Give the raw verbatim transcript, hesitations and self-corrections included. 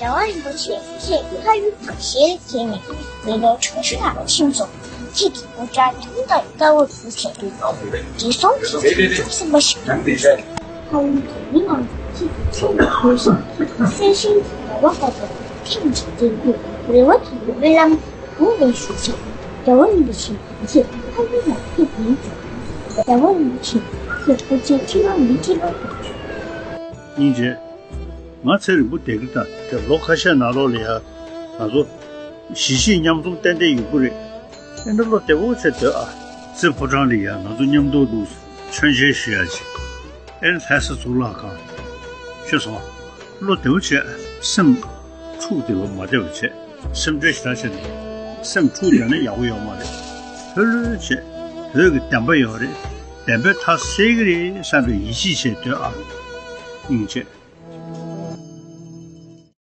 རྒྱལ་བ་རིན་པོ་ཆེ་ཁྱེད་ཕ་ཡུལ་དུ་ཞལ་གྱེས་ནས་མི་ལོ་ཆུང་ཆུང་ལ་ཕྱིན་སོང་། ཁྱེད་ཀྱི་དགོད་བྲ་དུང་དང་དཀར་པོ་བཟོས་བྱས་འདུག། བགྲེས་སོང་གི་ཐུགས་སེམས་པ་ཞིག་འདུག། ཕ་ཡུལ་གྱི་མི་རྣམས་ཁྱེད་ཀྱི་ཚེ་ལ་འཁོར་ཞིང་ཁྱེད་ཀྱི་སེམས་ཤིང་གི་རེ་བ་ལྟ་བུ་ཁྱིམ་གྱི་འདེགས་འབུལ་རེ་བ་གྱི་སྨོན་ལམ་དགུང་ལས་ཞུ་ཞིང་རྒྱལ་བ་རིན་པོ་ཆེ་ཁྱེད་ཕ་ཡུལ་ལ་ཕེབས་ཡིན་ཟེར། རྒྱལ་བ་རིན་པོ་ཆེ་ཁྱེད་སྐུ་ཚེ་ཁྲི་ལོ་ཉི་ཁྲི་ལོ། སྙིང་རྗེ། ང་ཚེ་རིང་པོ་བསྡད་ཀྱི་ད་དེ་ལོ་ཁ་ཤས་ནང་ལོགས་ལ་ཡ་ང་ཚོ་གཞིས་བྱེས་མཉམ་འཛོམས་ཏན་ཏན་ཡོང་གི་རེད། ཨེ་འདྲ་བློ་བདེ་པོ་བྱས་སྡོད་ཨ། རྩེ་ཕོ་བྲང་ལ་ཡ་ང་ཚོ་མཉམ་དུ་འདུག་མཆོད་མཇལ་ཞུ་ཡ་ཅིག། ཨེ་ལྷ་ས་གཙུག་ལག་ཁང་། ཤེས་སོང་། བློ་བདེ་པོ་བྱས་སེམས་འཁྲུག་བསྡད་པ་མ་བདེ་བ་བྱས། སེམས་ཁྲལ་ཞེ་དྲག་བྱས་ནས་སེམས་འཁྲུག་བསྡད་ན་ཡག་པོ་ཡོད་མ་རེད། ལྷོད་ལྷོད་བྱས། བོད་ཀྱི་བདེན་པ་ཡོད་རེད། བདེན་པའི་མཐའ་གསལ་གྱི་རེད་བསམ་པའི་ཡིད་ཆེས་བྱས་སྡོད་ཨ། སྙིང་རྗེ།